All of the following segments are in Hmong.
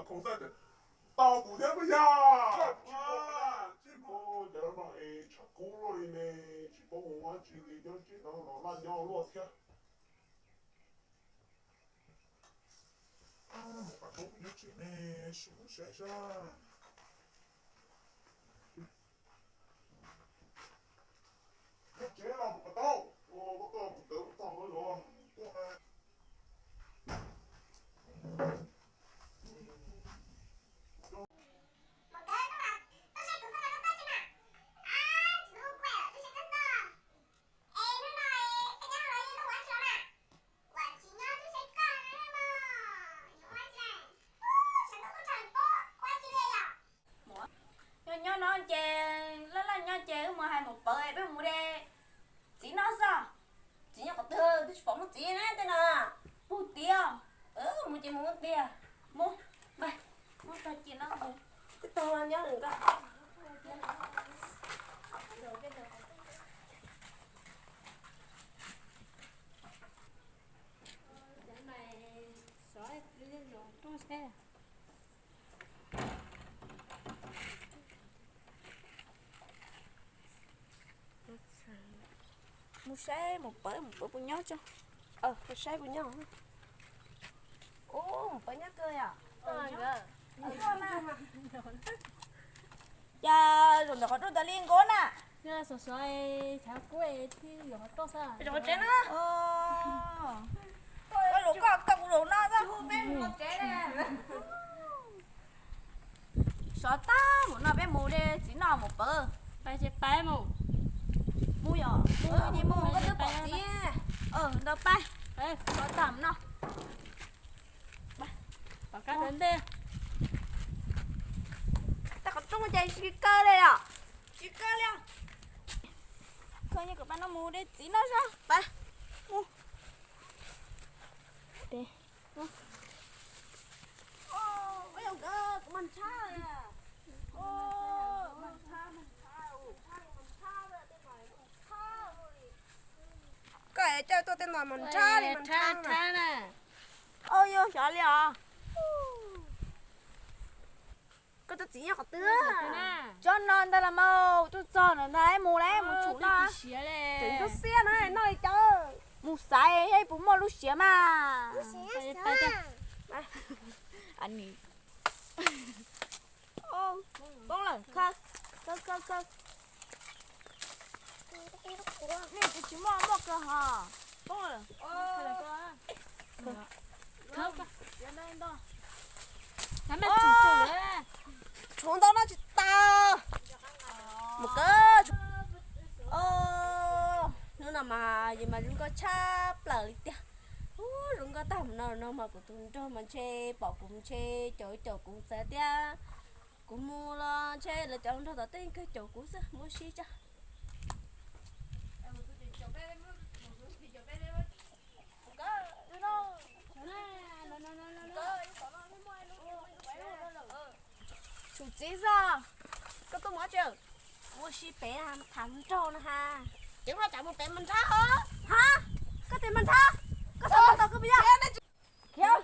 Tau kuv thiab puas yog? Tsis mus cov no es tshav kub luaj li ne, tsis paub mus ua dab tsi li, nyob tsev no los laj nyob luaj thiab. Mus kom tau nyob tsev ne, sim mus saib saib. Nyob tsev los mus kom tau, ua koj mus tawv mus txog ua luaj tuaj na. Nyob nyob no ces laj laj nyob ces wb mus hais mus pawv peb mus de txiv noj xwb. Txiv nyob qhov twg twb tsis pom muaj txiv na tej no. Puag tiag. Mus ces mus tiag. Mus, mus tag kis no mus. Twb tag nyob nws ko. Mus saib mus pawv, mus pawv puas nyob tso. Mus saib puas nyob. Ub, mus pawv nyob kawg yom. Cas zaum ntawm qhov rooj ntawd li nkaus na. Zaum tsev na. Koj zaum koj, koj kuv zaum no xwb. Sov tag mus no peb mus de txiv noj mus pawv. Pais ces pais mus. Mus yom, mus ces mus, koj twb pom txiv. Ntawd pais. Sov tag mus no. Tag qhov rooj ces tsis kaw li yom. Tsis kaw li. Koj nyob kom pab no mus de txiv noj zog pab. Koj coj tuaj tej no mas nrhab li mas nrhab na. Au, yog xyov li os. Koj tus txiv nyob qhov twg? Tsob no ntag los mas, tuaj txog ntawm ntag, mus lawm, mus tshum no. Tus xiab na, noj li cas? Mus xaiv, yog puas muaj lub siav mas. Poob lawm, kaw, kaw, kaw, kaw. Nej kuv tsis muaj, muaj kaw hos. Poob lawm. Tshuav ntau no tsis tau. Mus kaw. Hnub no mas yus mas zoo nkauj tshaj plaws li tiag. Ub, zoo nkauj tag mus no no mas kuv tus nraug mas ntshe pom kuv ntshe caum caum kuv txawv tiag. Kuv mus los ntshe lawv cov nraug tom tej kawg caum kuv xwb, muab sib tso. Tsum txiv xwb, koj tuaj mus dab tsi? Mus ua si pem tham nraug no ha. Ceev haj tsam mus pem mas nrhab os. Ha, koj tias mas nrhab, koj xav mas tau koj puas yog? Khiav.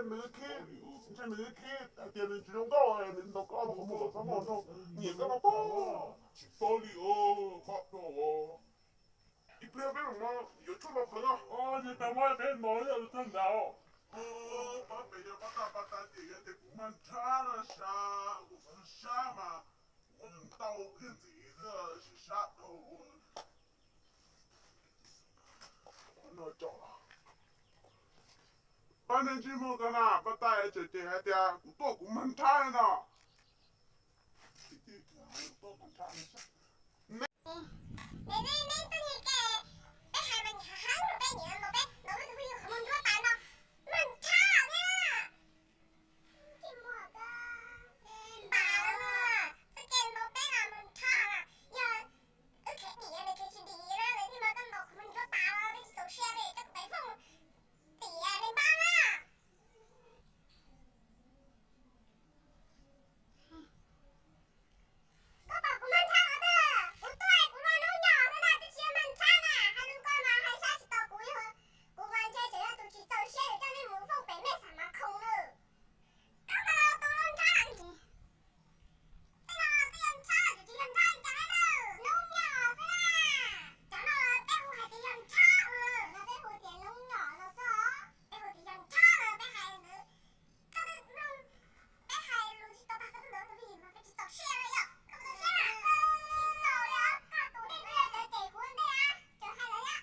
Nws khib, ntshe nws khib hais tias nws tsis zoo nkauj, nws ntaus koj los qhov muag kom txhob muaj zoo, nyiam koj no pog. Tsis paub li os, pab rau os. Ib pliag peb mam yuav tshuaj los pleev os. Nws tau muab peb no yog tag nrho. Pab pem yog pab taj pab taj ces yog tias kuv mag nrhab no sab, kuv mag sab mas kuv ntau kiag ntxiv sab dhau. Pab nej ntsej muag ko na, pab taj tseem ces hais tias kuv tuaj kuv mag nrhab no. Koj pom kuv mag nrhab los twg? Kuv tuaj kuv los hnub nyoog xwb na, twb tsis yog mag nrhab na, hais lus koj mas hais sab tsis tau kuv, yog kuv mas ntshe tseem yog tus tsis txaus siab yuav coj nej mus fooj pem mej xam mas khoom lawm. Koj mas los tus los nrhab lawm. Tej no twb yog nrhab, tsis yog nrhab li cas na, hnub nyoog xwb na. Cov no peb hu hais tias yog nrhab, no peb hu tias hnub nyoog no xwb os, peb hu tias yog nrhab los peb hais ntawd. Koj twb mloog peb hais lus tsis tau tag koj twb ntawd tus vim mas peb tsis txaus siab li yom, koj txaus siab na. Tsis txaus li os, koj tus dej twb yog cov cem kuv ntej na, tseem hais lawm na.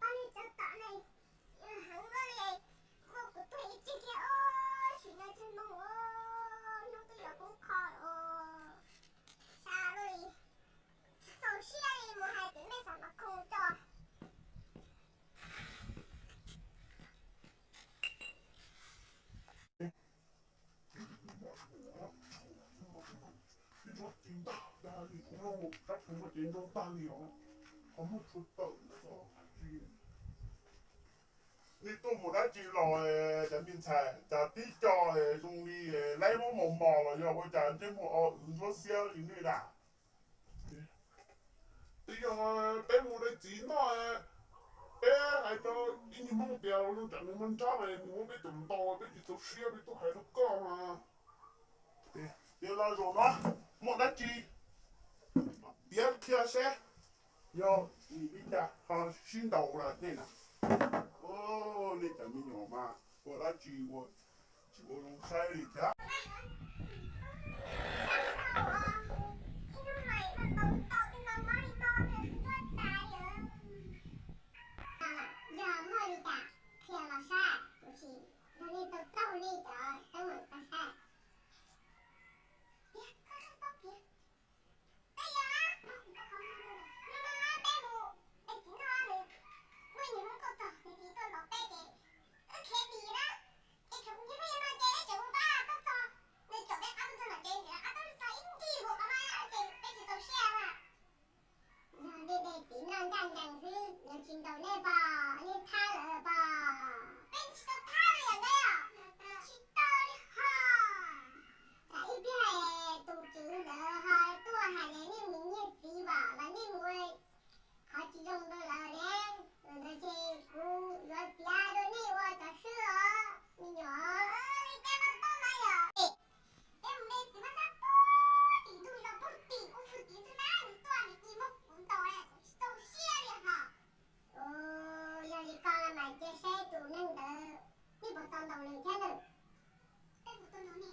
Pab nej cov tom ne, heev luaj li, muaj kuv tuag ib tsig kiag os, sim no ntsej muag hnub twb yuav kub qho lawm, xav luaj li, txaus siab li mus hais tias mej xam mas khoom tso. Ib tsob ci ntag, dag li kuv mloog sab tshua ces ntau tag li os, qhov muag tshua tawm xwb. Nej tuaj mus dab tsi los, cov me ntxhais, cas tib co zoo li laib muab mos mos los yog ua cas ntsej muag o wv ntsuab xiab li nej dam? Twb yog peb mus de txiv noj, peb hais rau ib nyuag Hmoob tias zoo tsam nws mag nrhab mas nws muab peb cov ntaus, peb tsis txaus siab peb tuaj hais rau koj mas. Ces los zaum no muaj dab tsi piav qhia seb yog li cas ho sib ntaus lawm nej na. Nej cov me nyuam mas ua dab tsi ua tsis ua zoo saib li thiab. Yog muaj li cas qhia los saib, kuv sim nrog nej tau taug nej cov teeb meem tau saib. Tiag, koj twb paub tiag. Peb yog na, no no peb mus, peb txiv noj nws, muaj ib niag Hmoob tuaj txog nws txiv tuaj ntaus peb ces wb khiav dim na, ces tseem yog peb yog no ces wb tseem mus pab tuaj txog, nws caum peb qab tuaj txog nram tsev ntawd qab tuaj txog ib ncig nkaus qhov no ces peb tsis txaus siab na. Yog nej de txiv noj ncaj ncees xwb, lawv tsis ntaus nej pom, nej thab lawv pom. Peb tsis tau thab li yom, nej tsis tau li ho. Tsam ib pliag tus tswv ntawd ho tuaj hais tias nej mus nyiag txiv pom los nej mus ua qhov tsis zoo rau lawv ne. Ntawd ces kuv yuav txiav rau nej ua cov swb os me nyuam. Li cas los tau mas yom. Peb mus de txiv mab xab puag tim ntug zos puag tim ub puag tid xwb na, nws tuaj nws cia muab kuv ntaus na, kuv tsis txaus siab li hos. Yog li ko mas cia seb tus neeg ntawd nej puas tau ntaus nws thiab nawb. Peb puas tau ntaus ne?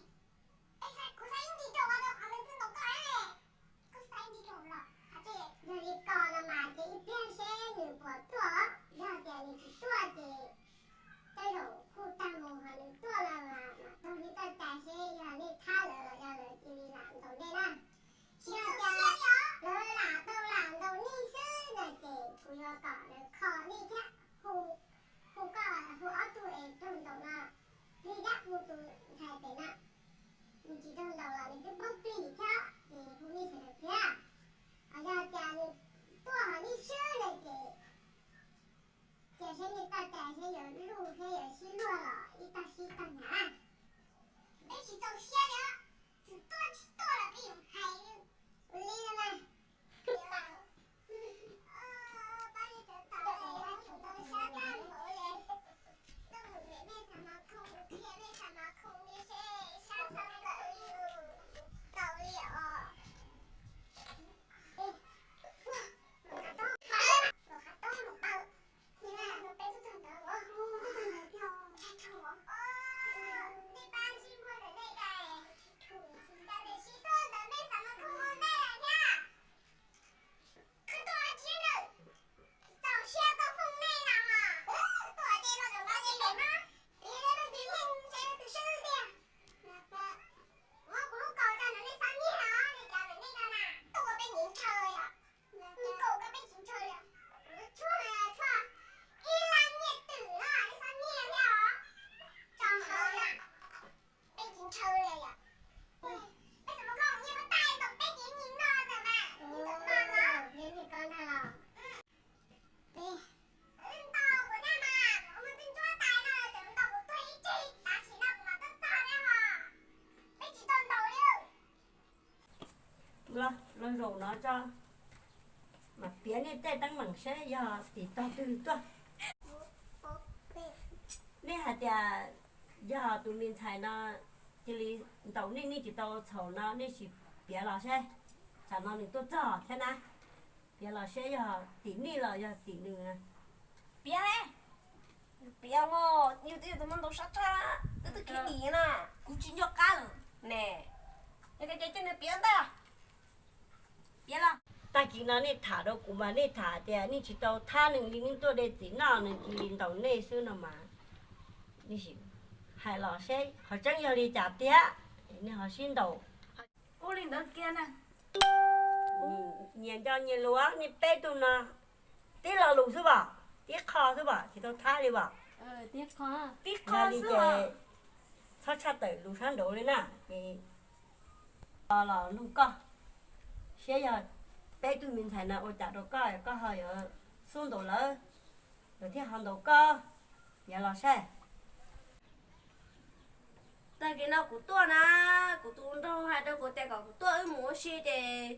Peb xav, kuv xav ib ncig rau qhov ntawd qhov nws twb ntaus koj ne. Koj xav ib ncig rau los qhov tseeb. Yog li ko no mas cia ib pliag seb nws puas tuaj, yog tias nws tsis tuaj ces tej zaum kuj tag mus, ho nws tuaj no mas mam taug nej txoj cai seb yog nej thab lawv los yog lawv cia li lam ntaus nej na. Yog tias lawv lam tau lam ntaus nej Tus ntxhais pem no nws tsis tau ntaus los nws twb paub plig thiab ces hu nej sawv daws thiab. Ho yog tias nws tuaj ho nej swb na ces, ces seb nej txoj cai seb yuav luj thiab yuav sib luag los ib tog sib tog hnyav. Peb tsis txaus siab li, txawm tuaj tsis tuaj los peb yuav hais li. Ua li no mas. Pab li cov tau, tau siab tag npaum li. Tuaj mus nrhiav nej xav mas khoom, nrhiav nej xav mas khoom li seb sab xav tawm li, tau li os. Los zaum no tso, mam piav nej tej teeb meem seb yog tim tog twg tuaj. Nej hais tias yog tus me ntxhais no cia li ntaus nej, nej tsis tau txhaum no nej sim piav los seb. Tsam no nws tuaj txog thiab na. Piav los seb yog tim nej los yog tim nws. Piav, piav mas yus twb yog tus muaj ntau sab raj, twb twb khib dim na. Kuv tsis nco qab lawm ne. Yog tias ces cia nws piav ntag. Piav los. Tag kis no nej tham rau kuv mas nej tham tias nej tsis tau thab nws li, nej tuaj de txiv noj nws cia li ntaus nej xwb no mas. Nej sim hais los seb qhov tseeb yog li cas tiag, nej ho sib ntaus. Ua li ntawd kiag na. Nyias nco nyias lus, nej peb tug no tib lo lus xwb pom, tib qho xwb pom, tsis tau thab li pom. Tib qho, tib qho xwb ces txhob tshaj tawm lus sab nraud li na. Ces los nug koj, saib yog peb tug me ntxhais no ua cas rau koj, koj ho yuav xub ntaus lawv, lawv thiaj ho ntaus koj, piav los saib. Tag kis no kuv tuaj na, kuv tus nraug hais rau kuv tias kom kuv tuaj wb mus ua si ces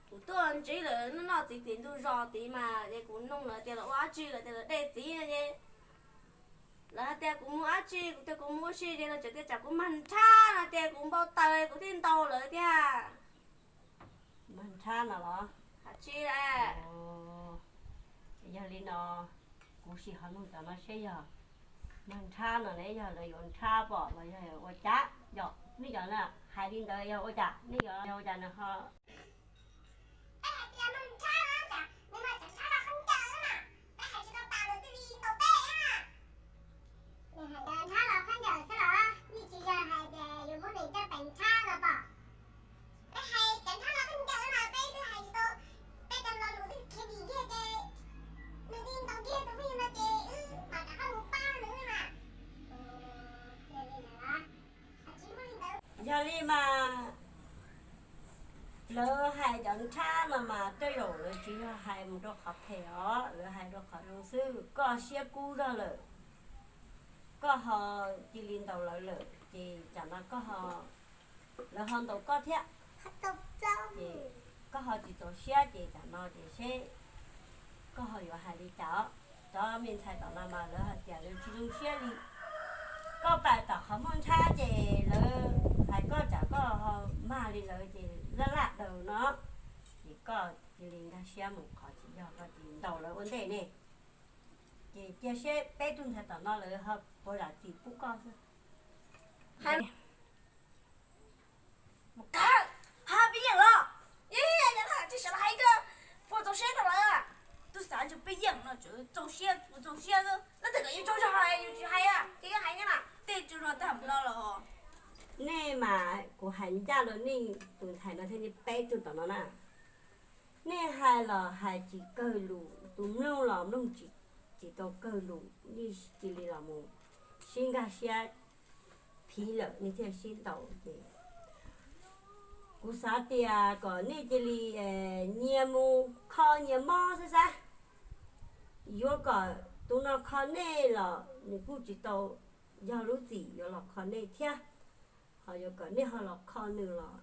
kuv tuaj ntsib lawv noj txiv tim ntug zos tid mas ces kuv nug lawv tias lawv ua dab tsi, lawv tias lawv de txiv no ces lawv hais tias kuv mus dab tsi, kuv tias kuv mus ua si ces lawv tseem tias tsam kuv mag nrhab no ces kuv npau taws kuv thiaj ntaus lawv tiag. Mag nrhab no los? Hais tsis. Yog li no kuv sim ho nug cov no seb yog mag nrhab no ne yog lawv yuav nrhab pom los yog ua cas, yog nej cov hais li ntawd yog ua cas, nej yuav ua cas nws ho Peb hais tias muaj nrhab no cas nws muaj cov nrhab los khaub ncaws na, peb hais tsis tau tas nws twb li ntaus peb na. Nws hais tias nrhab los khaub ncaws xwb los, nej tsis yog hais tias yus muab nws coj pem nrhab no pom. Peb hais cov nrhab los khaub ncaws mas peb twb hais tsis tau, peb cov lo lus twb khiav dim kiag ces nws twb ntaus kiag tus phooj ywg no ces wb mam rov qab mus pab nws na. Yog li mas lawv hais cov nrhab no mas tej zaum lawv tsis yog hais mus rau qhov phem os, lawv hais rau qhov zoo xwb. Koj siab kub zog lawm, koj ho cia li ntaus lawv lawm ces tsam no koj ho, lawv ho ntaus koj thiab. Ces koj ho tsis txaus siab ces tsam no ces seb koj ho yuav hais li cas os. Cov me ntxhais tom no mas lawv hais tias lawv tsis zoo siab li. Koj pais tom qhov muaj nrhab ces lawv hais koj tsam koj ho mag li lawv ces laj laj daws no, ces koj cia li nkag siab mus qhov tsis yog, koj cia li ntaus lawv ua ntej ne. Ces cia seb peb tug ntxhais tom no lawv ho puas zam txim pub koj xwb. Hais pib yeem los, yog yog yog tsis sawv los hais koj, puas txaus siab rau lawv. Twb xav ntshe pib yeem no tseem txaus siab, puas txaus siab xwb. Leej twg kom yus tsaug zog hais yus tsis hais, ces yus hais nyob na, tej tsaug zog tag mus no los. Nej mas kuv hais ncaj rau nej tus ntxhais no thiab nej peb tug tom no na. Nej hais los hais tsis kawg lus, tus mloog los mloog tsis, tsis tau kawg lus, nej cia li los mus sib nkag siab phiv lawm nej thiaj sib ntaus ces kuv xav tias kom nej cia li nyias mus kho nyias mob xwb xwb. Yuav kom tus no kho nej los nws kuj tsis tau yog lub txim yuav los kho nej thiab, ho yuav kom nej ho los kho nws los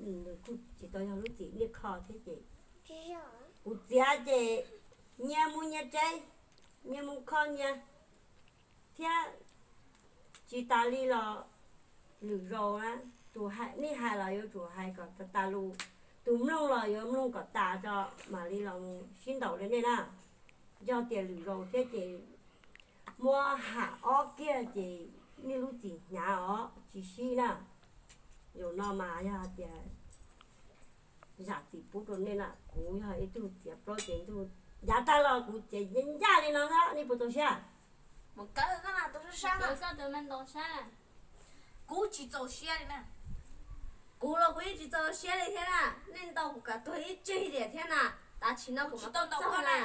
nws kuj tsis tau yog lub txim nej kho thiab ces kuv txiav ces nyias mus nyias tsev, nyias mus kho nyias thiab. Tsis tas li los lwm zaus na, tus nej hais los yuav tsum hais kom tas tas lus, tus mloog los yuav mloog kom tas tso mam li los mus sib ntaus li nej na. Yog tias lwm zaus thiab ces muab ham ob kiag ces nej lub txim hnyav os tsis sib na. Zaum no mas yog hais tias zam txim pub rau nej na, kuv yog ib tug txiav plaub txiav ntug, yav tag los kuv txiav ncaj li no xwb nej puas txaus siab? Mus kawm koj tus sab sab, kawm koj tus me ntaus sab. Kuv tsis txaus siab li na. Kuv los kuv yeej tsis txaus siab li thiab na, nej ntaus kuv kav tuag ib tsig tiam thiab na, tav sim no kuv tsis tau ntaus koj na.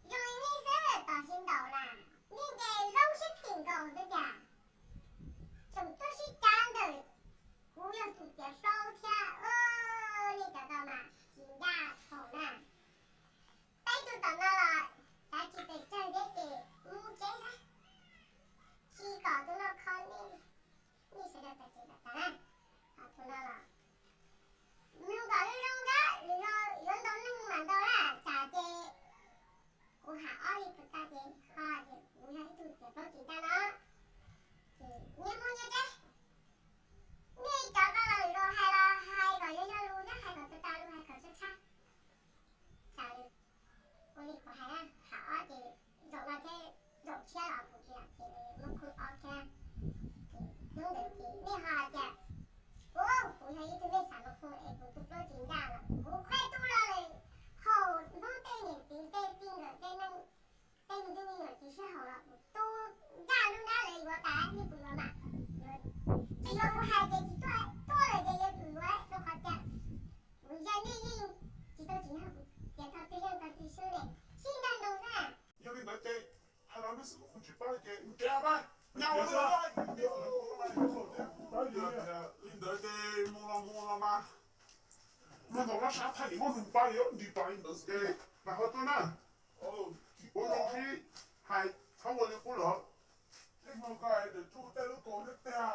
Zoo li nej xwb tos sib ntaus na, nej nce zoo sib phim nkaus xwb cas. Tseem tuaj sib cav ntawm kuv yog tus txiav plaub thiab, nej cov no mas tsis ncaj thaum na. Peb tug tom no los cav tsis pes tsawg thiab ces mus tsev xwb, tsis kom tus no kho nej, nej sawv daws tas tsev tas na. Ho tus no los mloog kom zoo zoo nkauj, yuav ntaus neeg mam ntaus na, tsam ces kuv ham ob li puas tau ces ho ces kuv yog ib tug txiav plaub tsis ncaj no. Ces nyias mus nyias tsev. Nej cov no los lwm zaus hais los hais kom yog yog lus thiab hais kom tas tas lus hais kom tshab tshab. Tsam li ua li kuv hais na, ham ob ces zaum no thiab zaum tshiab los kuv tsis lam ces muab khwb ob thiab. Ces hnub ntawd ces nej ho hais tias, u, kuv yog ib tug nej xav mus hu es kuv tus plaub tsis ncaj los kuv qhia tus los lawm, haum hnub tej niam txiv tej txij nkawm tej neej, tej me tub me nyuam tsis sib haum los kuv tu ncaj lub nab lawv yuav tas nej puas yuav mas? Tsis yuav kuv hais ces tsis tuaj, tuaj lawm ces yuav tsum yuav rau qhov tias kuv yog nej yeej tsis tau tsim nyog kuv txiav tau twg yeej tau twg xwb ne, sib nrag nroos xwb na. Yog li ntawd ces hais los nej xwb kuv tsis paub ces mus tsev mas. Nyob li ntawd ces mus los mus los mas, muab ntaus lab sab thaij nim muab nws pab li nris pas li ntawd ces mas ho tuaj na. Ua zoo sib hais txhob ua li qub lawm. Tej hmo ko tsuj tej lub kaus neb tiag.